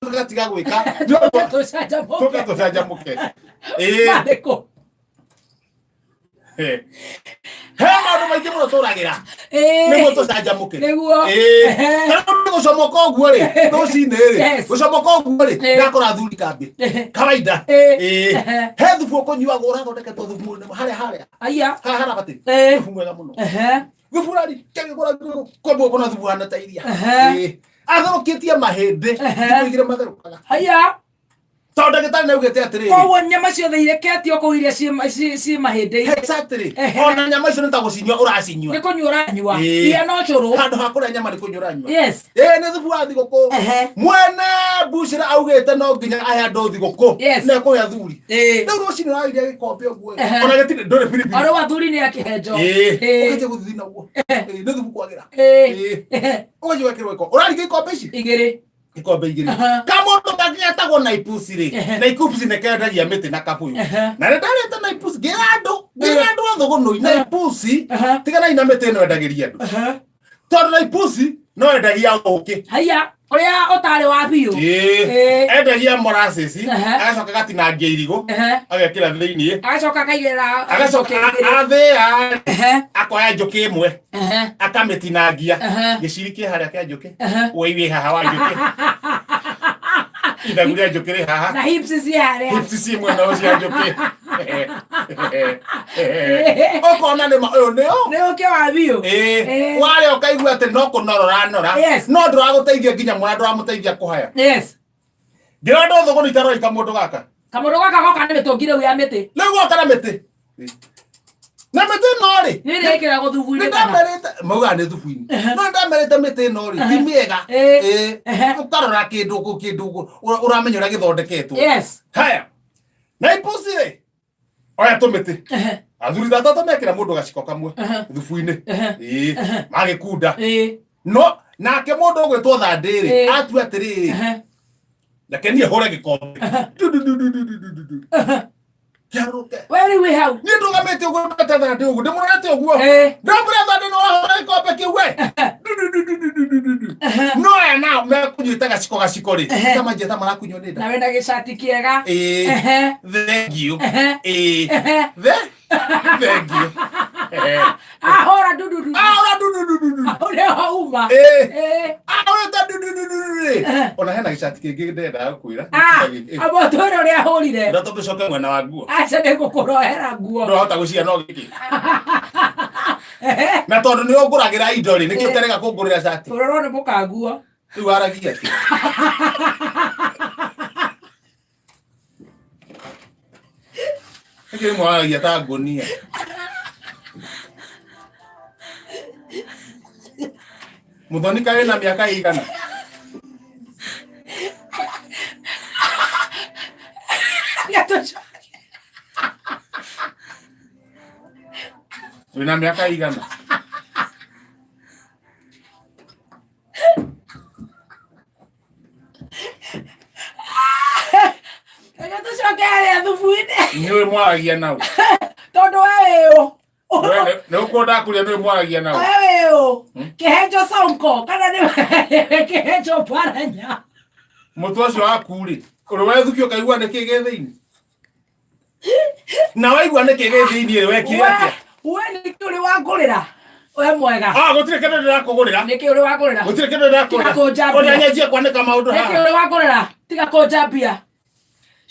Tũgatiga gwĩka. Tũke tũcanjamũke. Tũke tũcanjamũke. Ĩĩ. Marĩkũ? He maũndũ maingĩ mũno tũragĩra nĩguo tũcanjamũke. Nĩguo. Ĩĩ. Ta rĩu gũcomoka ũguo rĩ, rũcinĩ rĩ, gũcomoka ũguo rĩ, ndakora athuri kambĩ. Kawaida. Ĩĩ. He thubu ũkũnyuagwo ũrathondeketwo thubu harĩa harĩa. Aya. Haha harabati. Thubu mwega mũno. Thubu ũrari kĩgũra kombo ũkona thubu hana ta iria. Ĩĩ. Atherũkĩtie mahĩndĩ. Thikũ igĩrĩ matherũkaga. Aya. Tondũ ndagĩtarĩ nĩ augĩte atĩrĩrĩ. Koguo nyama ciothe ireketio kũu iria ciĩ mahĩndĩ-inĩ. Exactly. Ehe. Ona nyama icio nĩ ta gũcinyua ũracinyua. Nĩ kũnyua ũranyua. Ĩĩ. Iria no cũrũ. Handũ ha kũrĩa nyama nĩ kũnyua ũranyua. Yes. Ĩĩ nĩ thubu wa thigũkũ. Ehe. Mwene mbucĩra augĩte no nginya ahe andũ thigũkũ. Yes. Na ekũhe athuri. Ĩĩ. Rĩu rũcinĩ ũrarĩria gĩkombe ũguo. Ehe. Ona gĩtirĩ ndũrĩ biribiri. Arĩ athuri nĩ akĩhenjo. Ĩĩ. Ĩĩ. Ũkanjia gũthithina ũguo. Ĩĩ, nĩ thubu kwagĩra. Ĩĩ. Ĩĩ. Ehe. Ũkanjia gwĩkĩrwo gĩkombe. Ũraringa ikombe ici? Igĩrĩ. Ikombe igĩrĩ. Aha. Kamũndũ kangĩ getagwo naipusi rĩ, Ehe. naipusi nĩ kendagia mĩtĩ na kabũyũ. Ehe. Na nĩ ndarĩte naipusi ngĩra andũ, ngĩra andũ a thũgũnũi, naipusi Ehe. tiganai na mĩtĩ ĩno endagĩria andũ. Ehe. Tondũ naipusi no endagia ũkĩ. Haiya, ũrĩa ũtarĩ wa biũ. Ĩĩ. Ĩĩ. Endagia molasses, Ehe. agacoka agatinangia irigũ, Ehe. agekĩra thĩiniĩ, Agacoka akaigĩrĩra agacoka njũkĩ igĩrĩ. athĩa, Ehe. akoya njũkĩ ĩmwe, Ehe. akamĩtinangia. Ehe. Gĩciri kĩ harĩa kĩa njũkĩ. Ehe. Wĩi wĩ haha wa njũkĩ. Ithagu rĩa njũkĩ rĩ haha. Na hips ci harĩa. Hips ci mwena ũcio wa njũkĩ. Ũkona nĩ ma ũyũ nĩo. Nĩ ũkĩ wa biũ. Ĩĩ. Ĩĩ. Warĩa ũkaigua atĩ no kũnora ũranora. Yes. No ndũragũteithia nginya mwana ndũramũteithia kũhaya. Yes. Ngĩra andũ thũgũnĩ itarora kamũndũ gaka. Kamũndũ gaka goka nĩ mĩtũngi rĩu ya mĩtĩ. Rĩu goka na mĩtĩ. Na mĩtĩ ĩno rĩ. Nĩ ĩrĩkĩragwo thubu-inĩ Nĩ kana? ndamerĩte maugaga nĩ thubu-inĩ. No nĩ ndamerĩte mĩtĩ ĩno rĩ ti mĩega. Ĩĩ. Ĩĩ. Ehe. Ũkarora kĩndũ kĩndũ ũramenya ũrĩa gĩthondeketwo. Yes. Haya. Na ipusi rĩ. Oya tũmĩtĩ. Ehe. Athuri tatũ mekĩra mũndũ gaciko kamwe Ehe. thubu-inĩ. Ehe. Ĩĩ. Magĩkunda. Ĩĩ. No nake mũndũ ũgwĩtwo thandĩ rĩ Ĩĩ. atua atĩrĩrĩ Ehe. reke niĩ hũre gĩkombe. Du, du, du, du, du, du, du, du. Kĩarũke. We rĩu wĩ hau. Niĩ ndũgamĩte ũguo ndũgamĩte thandĩ ũguo ndĩmũrorete ũguo. Ĩĩ. Ndamũrĩa thandĩ no wahũra gĩkombe kĩu we. Du, du, du, du, du, du, du, du. No aya nao mekũnyuĩte gaciko gaciko rĩ. Ehe. Kama njeta marakunywo nĩ nda. Na wĩna gĩcati kĩega. Ĩĩ. Ehe. Thank you. Ehe. Ĩĩ. Ehe. The thank you. Ahũra ndududu. Ahũra ndudududu. Ũrĩa wauma. Ĩĩ. Ĩĩ. Ahũrĩte ndudududu rĩ. Ehe. Ona hena gĩcati kĩngĩ ndendaga gũkwĩra. Ah, amba ũtwĩre ũrĩa ahũrire. Ũrĩa tũngĩcoke mwena wa nguo. Aca nĩ ngũkũrohera nguo. Ndũrahota gũciya no gĩkĩ. Ehe. Na tondũ nĩ ũngũragĩra indo rĩ, nĩkĩ ũtarega kũngũrĩra cati? Kũrorwo nĩ mũkanguo. Rĩu waragia atĩa? Nĩkĩ rĩmwe waragia ta ngũnia? Mũthoni kaĩ na mĩaka ĩigana? Wĩna mĩaka ĩigana? Reke tũcoke harĩa thubu-inĩ Nĩũĩ mwaragia nao. tondũ we wĩ ũ Nĩ ũkuo ndakũria nĩũĩ mwaragia nao. we wĩ ũ kĩhenjo sonko kana nĩ kĩhenjo paranya Mũtwe ũcio waku rĩ, ũrĩ wethukio ũkaigua nĩkĩ gĩ thĩinĩ? Na waigua nĩkĩ gĩ thĩinĩ rĩ, wekire atĩa? we nĩkĩ ũrĩ wangũrĩra we mwega Ah, gũtirĩ kĩndũ ndĩrakũgũrĩra. nĩkĩ ũrĩ wangũrĩra Gũtirĩ kĩndũ ndĩrakũgũrĩra. Tiga kũnjambia. Ũrĩa nyanjie kwanĩka maũndũ nĩkĩ haha. ũrĩ wangũrĩra tiga kũnjambia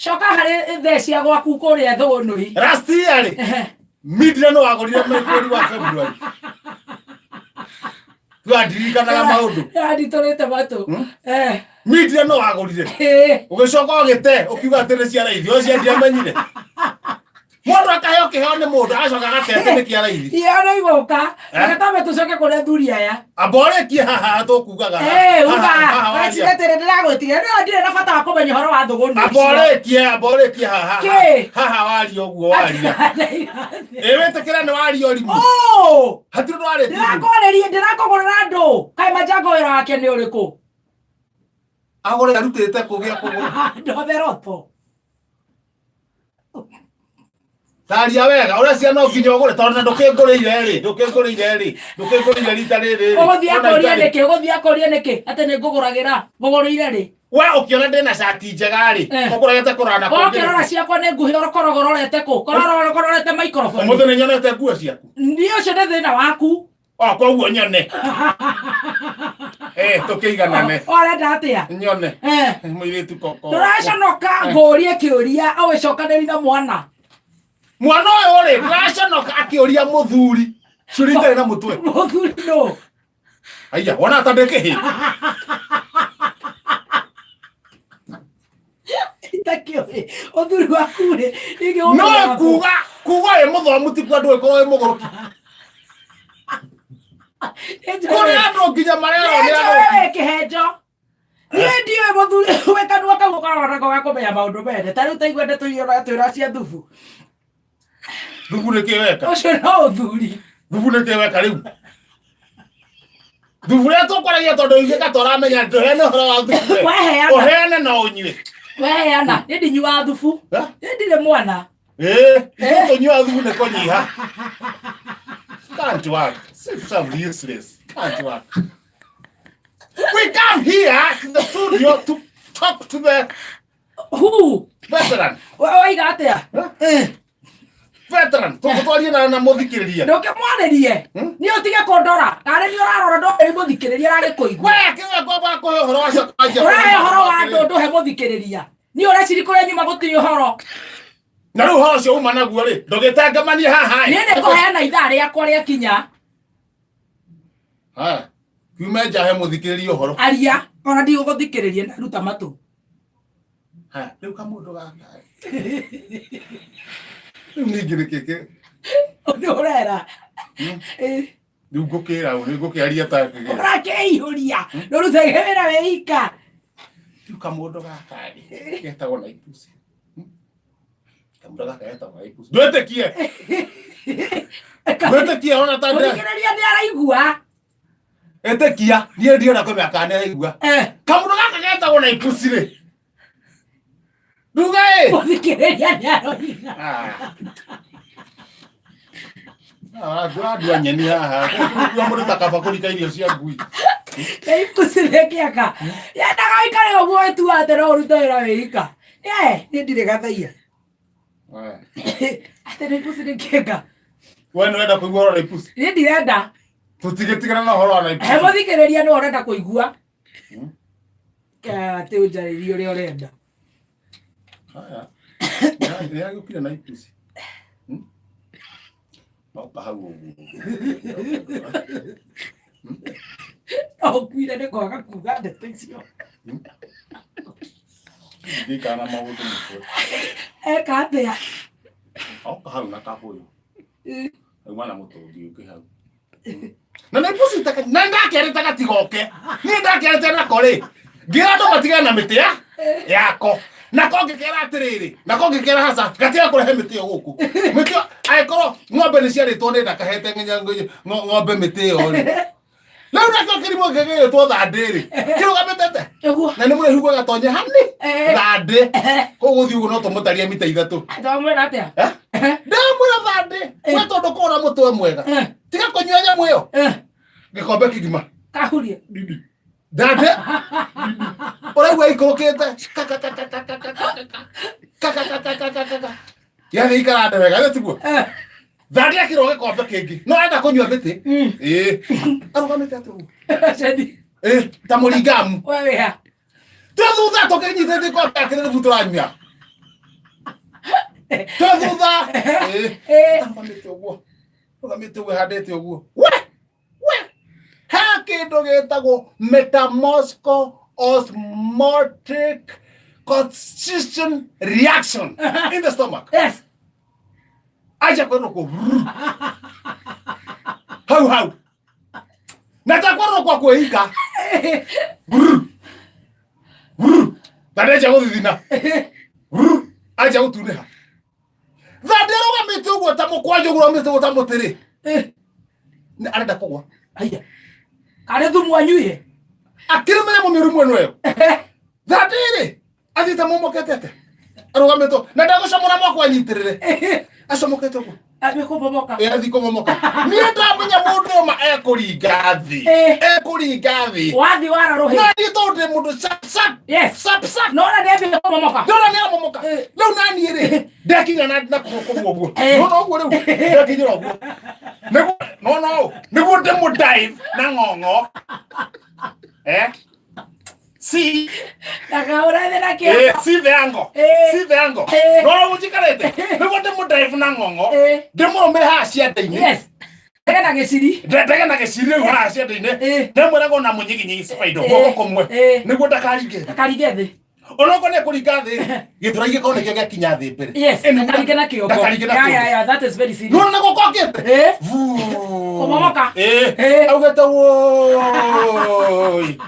coka harĩ thee cia gwaku kũrĩa thũgũnũi Last year rĩ, Midra no wagũrire mweri wa February. Twandirikanaga maũndũ. Yanditũrĩte matũ. Eh. Midra no wagũrire. Eh. Ũgĩcoka ũgĩte ũkiuga atĩ nĩ cia raithi. O cia ndiamenyire. Mũndũ akaheo kĩheo nĩ mũndũ agacoka agate atĩ nĩ kĩa raithi. Iyo nĩ igũka. Eh? Reke twambe tũcoke kũrĩ athuri aya. Amba ũrĩkie haha tũkugaga. Eh, uga. Haha waria. Waciretire ndĩragwĩtigia. Nĩ ndirĩ na bata wa kũmenya ũhoro wa thũgũnĩ. Amba ũrĩkie, amba ũrĩkie haha. Kĩ? Haha waria ũguo waria. Ĩ wĩtĩkĩra nĩ waria ũrimũ. Oh! Hatirĩ ũndũ warĩtie. Ndĩrakwarĩria, ndĩrakũgũrĩra andũ. Kaĩ Majango wĩra wake nĩ ũrĩkũ? Agũre arutĩte kũ gĩa kũgũra. Ndotheroto. Taria wega ũrĩa cia no nginya ũgũre tondũ na ndũkĩngũrĩire rĩ ndũkĩngũrĩire rĩ ndũkĩngũrĩire rita rĩrĩ rĩ. Ũgũthiĩ Ona akũrie itarĩ. nĩkĩ? Ũgũthiĩ akũrie nĩkĩ? Atĩ nĩ ngũgũragĩra. Ngũgũrĩire rĩ? We ũkĩona ndĩna cati njega rĩ, Eh. ũkũrorete kũrora na kũngĩ. Ũkĩrora ciakwa nĩ nguhĩ ũkoragwo ũrorete kũ? Korora ũrorete microphone. Ũmũthĩ nĩ nyonete nguo ciaku. Niĩ ũcio nĩ thĩna waku. O koguo nyone. Eh, tũkĩiganane. Ũrenda atĩa? Nyone. Eh. Mũirĩtu koko. Ndũraconoka ngũrie kĩũria ũgĩcokanĩri na mwana. Mwana ũyũ rĩ, ndũraconoka akĩũria mũthuri. Ciũria itarĩ na mũtwe. Mũthuri nũ? Aya, wona ta ndĩ kĩhĩ. Itakĩũĩ. Ũthuri waku rĩ, ningĩ No ũmenyaga kũ? kuga wĩ mũthomu ti kuga ndũgĩkorwo wĩ mũgũrũki. Kũrĩ andũ nginya marerwo nĩ andũ. Nĩnjũĩ wĩ kĩhenjo. Niĩ ndiũĩ mũthuri wĩ kanua kau ũkoragwo nako ga kũmenya maũndũ mene. Ta rĩu taigua ndeto iria ũratwĩra cia thubu. Thubu nĩ kĩ weka? Ũcio no ũthuri. Thubu nĩ kĩ weka rĩu? Thubu ũrĩa tũkwaragia tondũ ithuĩ ka tũramenya ndũheane ũhoro wa thubu. we. Waheana. Ũheane na ũnyue. Weheana. Niĩ ndinyuaga thubu. Ha? Niĩ ndirĩ mwana. Eh, ithuĩ tũnyuaga thubu nĩ kũnyiha. Can't work. It's useless. Can't work. We come here to the studio to talk to the Who? veteran. Waiga atĩa? Huh? Veteran, tũgũtwarie na mũthikĩrĩria. Ndũkĩmwarĩrie. Hmm? Niĩ ũtige kũndora. Tarĩ niĩ ũrarora ndũrĩ mũthikĩrĩria aragĩkũigua. We kĩwe ngomba kũhe ũhoro wa cakanja. Ũrahe ũhoro wa andũ ndũhe mũthikĩrĩria. Niĩ ũreciri kũrĩa nyuma gũtirĩ ũhoro. Na rĩu ũhoro ũcio uma naguo rĩ, ndũgĩtangamanie haha. Niĩ nĩ ngũheana ithaa rĩakwa rĩakinya. Haya. Kiume nja he mũthikĩrĩria ũhoro. Aria. Ona ndigũgũthikĩrĩria na ruta matũ. Haya, rĩu kamũndũ gaka. Rĩu ningĩ nĩ kĩkĩ? Nĩ ũrera. Rĩu ngũkĩra ũ, rĩu ngũkĩaria ta kĩgĩra. Ũrakĩihũria. Ndũrutage wĩra wĩ ika. Rĩu kamũndũ gaka rĩ, getagwo na ipusi. Kamũndũ gaka getagwo na ipusi. Ndwĩtĩkie. Ndwĩtĩkie ona ta ndĩ. Mũthikĩrĩria nĩ araigua. Ĩtĩkia, niĩ ndiona kũmenya kana nĩ araigua. Eh. Kamũndũ gaka getagwo na ipusi rĩ. Nduga ĩ. Mũthikĩrĩria nĩ aroiga. Andũ a nyeni haha kua mũndũ ta kaba kũrika irio cia ngui. Ipusi rĩkĩaka. Yendaga ũikare ũguo wĩtua atĩ no ũrute wĩra wĩ ika. Eh, niĩ ndirĩ gathaia. Atĩ nĩ ipusi rĩkĩaka. We nĩ wenda kũigua ũhoro na ipusi? Niĩ ndirenda. Tũtigĩtigana na ũhoro wa na He ipusi. mũthikĩrĩria nĩ ũrenda kũigua. Atĩ ũnjarĩrie ũrĩa ũrenda. Haya. Nĩ agĩũkire na ipusi. Oka hau ũguo. No ũkuire nĩ kwaga kuga ndeto icio. Ndikana na maũndũ mũtwe. Eka atĩa? Oka hau na kabũyũ. Auma na mũtũngi ũngĩ hau. Na nĩ pusi taka na ndakerĩte gatigoke. Niĩ ndakerĩte nako rĩ. Ngĩra andũ matigane na mĩtĩ ya yako. Nako ngĩkera atĩrĩrĩ, nako ngĩkera haca, gatiga kũrehe mĩtĩ ĩyo gũkũ. Mĩtĩ ĩyo angĩkorwo ng'ombe nĩ ciarĩtwo nĩ ndakahete ng'ombe mĩtĩ ĩyo rĩ. Rĩu nakĩo kĩrimũ gĩgĩtwo thandĩ rĩ, kĩrũgamĩte atĩa? Ũguo. Na nĩ mũraihu gũgatonye hani Eh. thandĩ. Kũu gũthiĩ ũguo no tũmũtarie mita 3. Ndamwĩra atĩa? Eh? Ndamwĩra thandĩ, we tondũ ũkoragwo na mũtwe mwega. Tiga kũnyua nyamũ ĩyo. Gĩkombe kĩgima. Kahuria. Thandĩ. Ũraigua ikũrũkĩte. Kakakakakakakakakakakakakaka. Yaani ikara ndĩ wega, githĩ tiguo? Thandĩ akĩrwo gĩkombe kĩngĩ. No arenda kũnyua mĩtĩ. Ĩĩ. Arũgamĩte atĩ ũguo. Cedi. Ĩĩ, ta mũringamu. We wĩ ha? Twĩ thutha tũkĩnyitĩte ikombe akĩrĩ thubu tũranyua. Twĩ thutha. Ĩĩ. Arũgamĩte ũguo. Arũgamĩte ũguo ĩhandĩte ũguo. We! We! He kĩndũ gĩtagwo metamorphic osmotic constriction reaction in the stomach. Yes. Acha kwĩrwo hau hau. Na ta kwĩrwo kwa kwĩika. Thandeja gũthithina. Acha gũtunĩha. Thande arũgamĩte ũguo ta mũkwanjũ ũguo arũgamĩte ũguo ta mũtĩ rĩ. Nĩ arenda kũgwa. Haiya. Karĩ thumu anyuire. Akĩrũmĩra mũmĩru mwena ũyũ. Thande rĩ athiĩte momokete atĩa? Arũgamĩte na ndagũcomora moko anyitĩrĩre. Acomokete ũguo. Ambia kũmomoka. Ĩrathiĩ kũmomoka. Niĩ ndamenya mũndũ ũma ekũringa thĩ. Ekũringa thĩ. Wathiĩ wara rũhĩ. Na niĩ tondũ ndĩ mũndũ sharp sharp. Yes. Sharp sharp. Nona nĩ ambia kũmomoka. Ndona nĩ amomoka. Rĩu naniĩ rĩ ndekinya na kũgũrũ kũmwe ũguo. Nona ũguo rĩu ndekinyĩra ũguo. Nĩguo nona ũũ nĩguo ndĩmũ dive na ng'ong'o. Eh? See? Ndakaũrathe na Eh, kĩongo. see the angle. See the angle. Nona ũguo njikarĩte. Nĩguo ndĩmũ dive na ng'ong'o. Ndĩmũrũmĩre haha ciande-inĩ. Yes. Ndege na gĩciri. Ndege na gĩciri rĩu haha ciande-inĩ. Ndĩmwĩraga ona mũnyiginyigi spider guoko kũmwe. Nĩguo ndakaringe thĩ. Ndakaringe thĩ. Onokorwo nĩ ekũringa thĩ rĩ, gĩthũra gĩkorwo nĩkĩo gĩakinya thĩ mbere. Yes, Ĩno ndakaringe na kĩongo. Ndakaringe na Yeah, kĩongo. yeah, yeah, that is very serious. Nĩwona nĩguo kokĩte? Kũmomoka. Augĩte woi.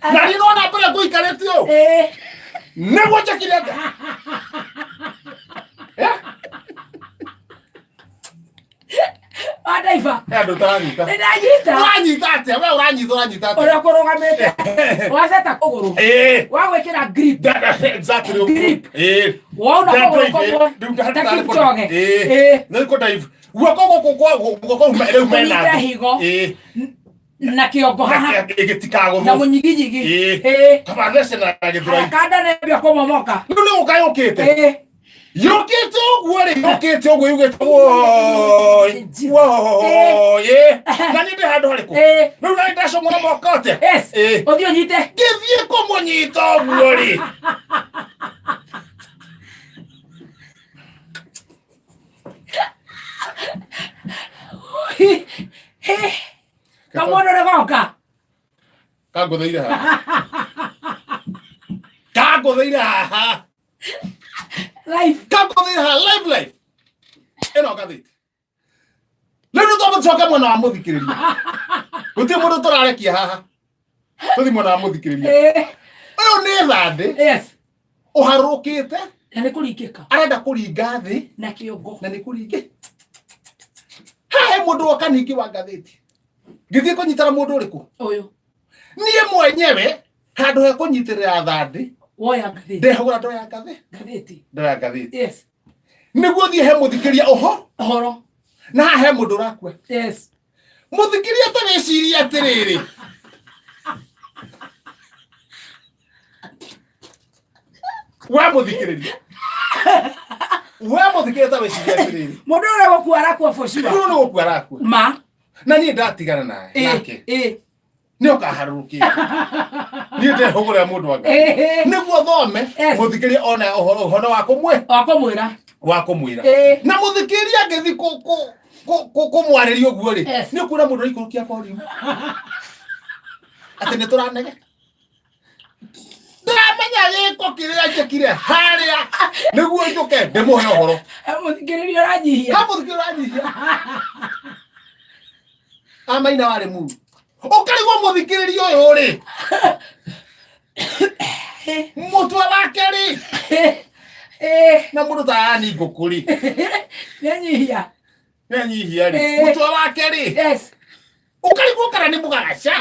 Na niĩ nona mbere ngũikarĩte ũũ. Nĩguo njekire atĩa? Wadaiba. He andũ ũtaranyita. Nĩ ndanyita. Ũranyita atĩa? We ũranyita ũranyita atĩa? Ũrĩa ũkũrũgamĩte. Waceta kũgũrũ. Wagwĩkĩra grip. Exactly. Grip. Wauna kũgũrũ kũmwe. Ta Kipchoge. Nĩ kũ dive. Guoko gũkũ kwa guoko rĩu mena Kũnyita thĩ. higo. Na kĩongo haha. Gĩtikagũthwo. Na mũnyiginyigi. Kaba thece na gĩthũrai. Kanda nĩ ambia kũmomoka. Rĩu nĩ gũka yũkĩte. Yũkĩte ũguo rĩ, yũkĩte ũguo yugĩte woi. Woi. Na niĩ ndĩ handũ harĩkũ? Rĩu na ndacomora moko atĩa? Yes. Ũthiĩ ũnyite. Ngĩthiĩ kũmũnyita ũguo rĩ. Kamwana ũrĩa goka. Kangũthĩire haha. Kangũthĩire haha. Life. Kangũthĩire haha live live. Ĩno ngathĩti. Rĩu nĩ twamba tũcoke mwena wa mũthikĩrĩria. Gũtirĩ mũndũ tũrarekia haha. Tũthiĩ mwena wa mũthikĩrĩria. Ũyũ nĩ thandĩ. Yes. Ũharũrũkĩte. Na nĩ kũringĩka. Arenda kũringa thĩ. Na kĩongo. Na nĩ kũringĩ. Haha he mũndũ woka ningĩ wa ngathĩti. Ngĩthiĩ kũnyitana mũndũ ũrĩkũ? Ũyũ. Niĩ mwenyewe handũ he kũnyitĩrĩra thandĩ. Woya ngathĩti. Ndehũgũra ndoya ngathĩ. Ngathĩti. Ndoya ngathĩti. Yes. Nĩguo thiĩ he mũthikĩria ũho. Ũhoro. Na haha he mũndũ ũrakua. Yes. Mũthikĩria ta wĩcirie atĩrĩrĩ. We mũthikĩrĩria. We mũthikĩrĩria ta wĩcirie atĩrĩrĩ. Mũndũ ũrĩa gũkua arakua for sure. Mũndũ nĩ gũkua arakua. Ma. Na niĩ ndatigana naye. Nake. Nĩ ũkaharũrũkĩte. Niĩ ndehũgũrĩra mũndũ wa Ngai. Nĩguo thome mũthikĩrĩria one ũhoro ũhoro wa kũmwĩ. Wa kũmwĩra. Wa kũmwĩra. Na mũthikĩrĩria angĩthiĩ kũmwarĩria ũguo rĩ, nĩ ũkuona mũndũ ũraikũrũkia volume. Atĩ nĩ tũranege. Ndĩramenya gĩko kĩrĩa njĩkire harĩa nĩguo njũke ndĩmũhe ũhoro. Mũthikĩrĩria ũranyihia. Ha mũthikĩrĩria ũranyihia. Amaina warĩ muru. Ũkarigwo mũthikĩrĩria ũyũ rĩ. Mũtwe wake rĩ. Na mũndũ ta yani ngũkũ rĩ. Nĩanyihia. Nĩanyihia rĩ. Mũtwe wake rĩ. Yes. Ũkarigwo kana nĩ mũgagaca.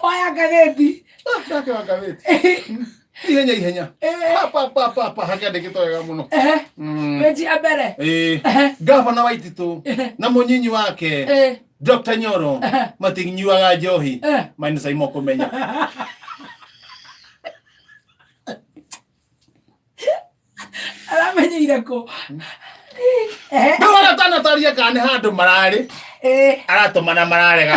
Oya ngathĩti. Ndakĩoya ngathĩti. Ihenya ihenya. Pa pa pa pa pa hakĩandĩkĩtwo wega mũno. Page ya mbere. Gavana wa Ititũ na mũnyinyi wake Dr. Nyoro matinyuaga njohi minus aimo kũmenya. Aramenyeire kũ? Rĩu arĩa tanataria kana nĩ handũ mararĩ aratũmana mararega.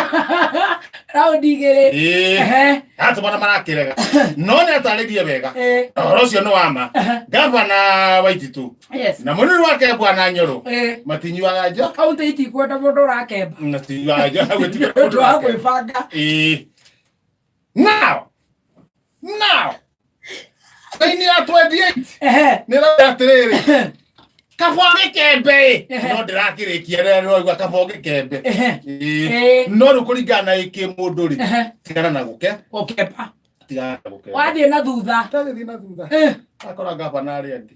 Raundi igĩrĩ. Aratũmana marakĩrega. No nĩ atarĩrie wega. Ũhoro ũcio nĩ wa ma. Gavana wa Ititũ Yes. na mũnini wake Bwana Nyoro matinyuaga njo. Kaunti itikwenda mũndũ ũrakemba. Matinyuaga njo. Ũndũ wa gwĩbanga. Now thĩinĩ ya 28 nĩ rauga atĩrĩrĩ kaba gĩkembe ĩ no ndĩrakĩrĩkia rĩrĩa ndĩraigua kaba gĩkembe no rĩu kũringana na ĩkĩ mũndũ rĩ tigana na gũke gũkemba tigana na gũkemba Wathiĩ na thutha. Ndagĩthiĩ na thutha akora gavana arĩa angĩ.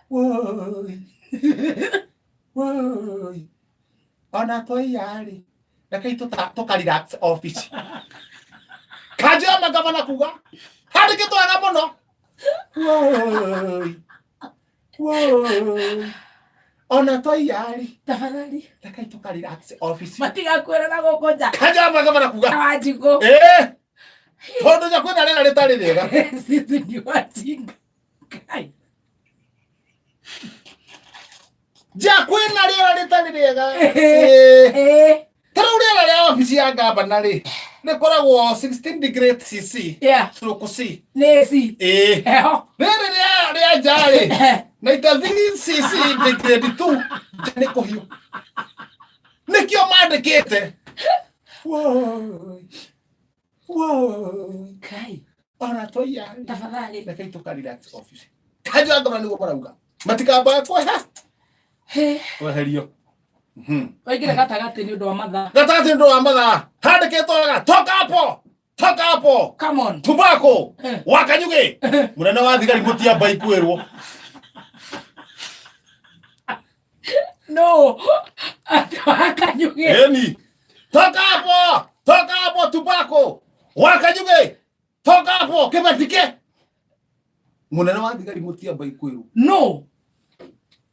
Woi. Woi. Ona twaiya rĩ, rekei tũka relax office. Kanjũ ya magavana kuga handĩkĩtwo wega mũno. Woi. Woi. Ona twaiyari Tafadhali. Rekai tũka relax office. Matigakwĩra na gũkũ nja. Kanjũ ya magavana kuga Wanjikũ. ĩĩ tondũ nja kwĩna rĩera rĩtarĩ rĩega. Sisi ni wajinga. Kai. Nja kwĩna rĩera rĩtarĩ rĩega. Ĩĩ. Ta rĩu rĩera rĩa obici ya gavana rĩ rĩkoragwo 16 degree cc stroke c. Nĩ AC. Ĩĩ. Heho. Rĩrĩ rĩa nja rĩ 93 cc degrade 2 nja nĩ kũhiũ nĩkĩo mandĩkĩte. Woi. Woi. Kai. Ona twaiyarĩ Tafadhali. Rekei tũka relax office. Kanjũ ya gavana nĩguo marauga matikambaga kweha kweherio. Waingĩra gatagatĩ nĩ ũndũ wa mathaa. Gatagatĩ nĩ ũndũ wa mathaa handĩkĩtwo wega toka hapo, toka hapo. Come on. Tubako wakanyuge munene wa thigari mutiamba ikwirwo. No. Atĩ wakanyuge. Eni toka hapo, toka hapo, tubako wakanyuge, toka hapo kibatike munene wa thigari mutiamba ikwirwo. No.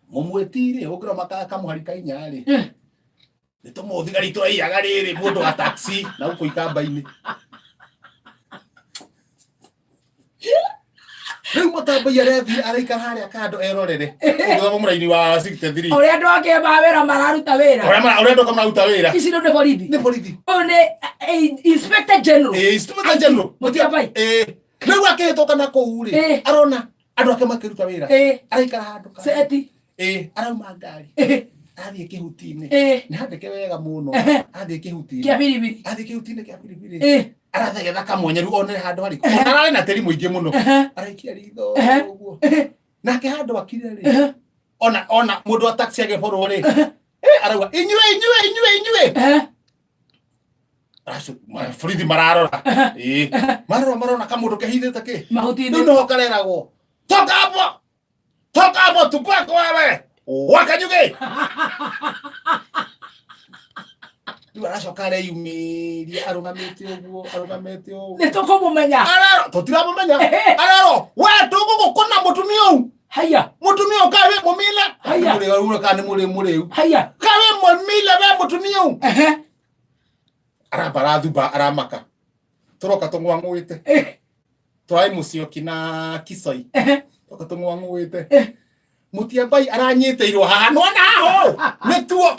Mumwetire ukira makaka kamuhari kainya ri nĩ tũmũthigari tũraiyaga rĩrĩ mũndũ wa taxi na gũkũ ikamba-inĩ rĩu mũtambai arethiĩ araikara harĩa kando erorere ũgĩthoma mũraini wa 63. Ũrĩa andũ ake ma wĩra mararuta wĩra. Ũrĩa andũ mararuta wĩra. Ici rĩu nĩ borithi. Nĩ borithi. Ũyũ nĩ Inspector General. Ĩĩ, Inspector General. Mũtiabai. Ĩĩ, rĩu akĩhĩtũka na kũu rĩ arona andũ ake makĩruta wĩra araikara handũ kando. Seti. Ĩĩ, arauma ngari athiĩ kĩhuti-inĩ nĩ handĩke wega mũno athiĩ kĩhuti-inĩ Kĩa biribiri. Athiĩ kĩhuti-inĩ kĩa biribiri arathegetha kamwanya rĩu one handũ harĩkũ ararĩ na tĩri mũingĩ mũno araikia ritho ũguo nake handũ akire rĩ ona mũndũ wa taxi agĩborwo rĩ arauga inyuĩ inyuĩ inyuĩ inyuĩ. Borithi mararora ĩĩ marora marona kamũndũ kehithĩte kĩ Mahuti-inĩ. Rĩu nĩho kareragwo toka hapo, toka hapo, tupako wewe wakanyuge. Rĩu aracoka areyumĩria arũgamĩte ũguo arũgamĩte ũguo. Nĩ tũkũmũmenya. Arero tũtiramũmenya arero we tũgũgũkũna mũtumia ũu. Haya. Mũtumia ũũ kaĩ wĩ mũmile. Haya. Mũrĩu kana nĩ mũrĩ mũrĩu. Haya. Kaĩ wĩ mũmile we mũtumia ũu. Aramba arathumba aramaka tũroka tũng'wang'ũĩte tũraĩ mũcioki na kisoi toka tũng'wang'ũĩte mũtiambai aranyitĩirwo haha nĩwona haha ũũ nĩtuo.